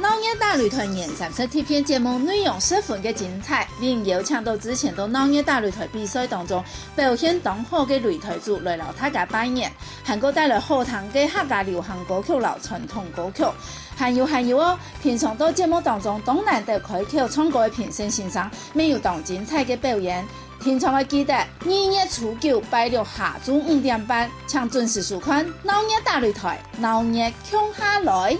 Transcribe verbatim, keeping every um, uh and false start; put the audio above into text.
鬧熱打擂台年三十特別節目內容十分个精彩，為你邀請到之前到鬧熱打擂台比賽當中表現當好个擂台組來摎大家拜年，還過帶來好聽个客家流行歌曲摎傳統歌曲。還有還有哦，平常到節目當中當難得開口唱歌个評審先生，乜有當精彩个表演。聽眾愛記得，二月初九拜六下晝五點半，請準時收看鬧熱打擂台，鬧熱共下來。